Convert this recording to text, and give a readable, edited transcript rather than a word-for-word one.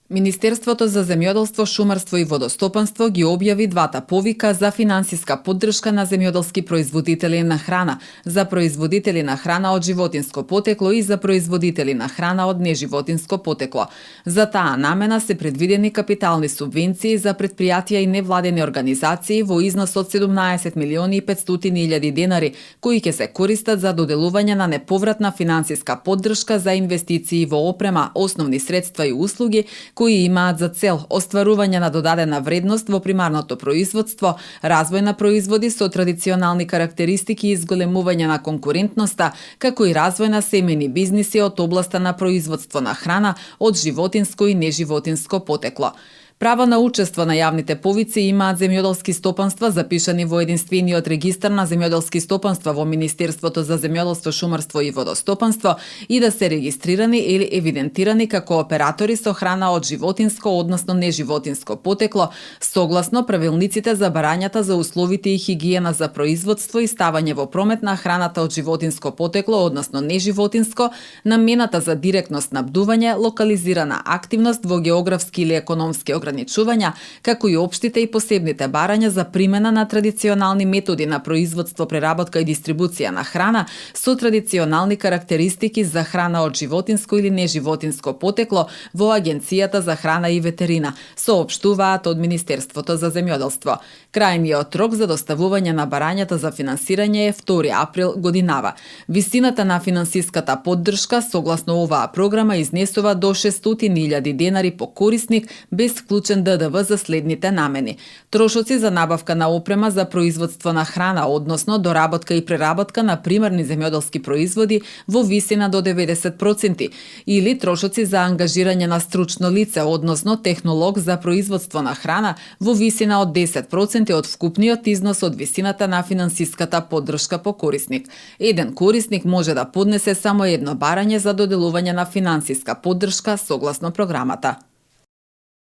Министерството за земјоделство, шумарство и водостопанство ги објави двата повика за финансиска поддршка на земјоделски производители на храна, за производители на храна од животинско потекло и за производители на храна од неживотинско потекло. За таа намена се предвидени капитални субвенции за предпријатија и невладени организации во износ од 17 милиони и 500 илјади денари, кои ќе се користат за доделување на неповратна финансиска поддршка за инвестиции во опрема, основни средства и услуги кои имаат за цел остварување на додадена вредност во примарното производство, развој на производи со традиционални карактеристики и изголемување на конкурентноста, како и развој на семејни бизниси од областа на производство на храна од животинско и неживотинско потекло. Право на учество на јавните повици имаат земјоделски стопанства запишани во единствениот регистар на земјоделски стопанства во Министерството за земјоделство, шумарство и водостопанство и да се регистрирани или евидентирани како оператори со храна од животинско, односно неживотинско потекло, согласно правилниците за барањата за условите и хигиена за производство и ставање во промет на храната од животинско потекло, односно неживотинско, намената за директно снабдување, локализирана активност во географски или економски ограничувања, како и општите и посебните барања за примена на традиционални методи на производство, преработка и дистрибуција на храна со традиционални карактеристики за храна од животинско или неживотинско потекло во Агенцијата за храна и ветерина, соопштуваат од Министерството за земјоделство. Крајниот рок за доставување на барањата за финансирање е 2 април годинава. Висината на финансиската поддршка согласно оваа програма изнесува до 600.000 денари по корисник без вклучен ДДВ за следните намени: трошоци за набавка на опрема за производство на храна, односно доработка и преработка на примарни земјоделски производи во висина до 90%, или трошоци за ангажирање на стручно лице, односно технолог за производство на храна во висина од 10% од вкупниот износ од висината на финансиската поддршка по корисник. Еден корисник може да поднесе само едно барање за доделување на финансиска поддршка согласно програмата.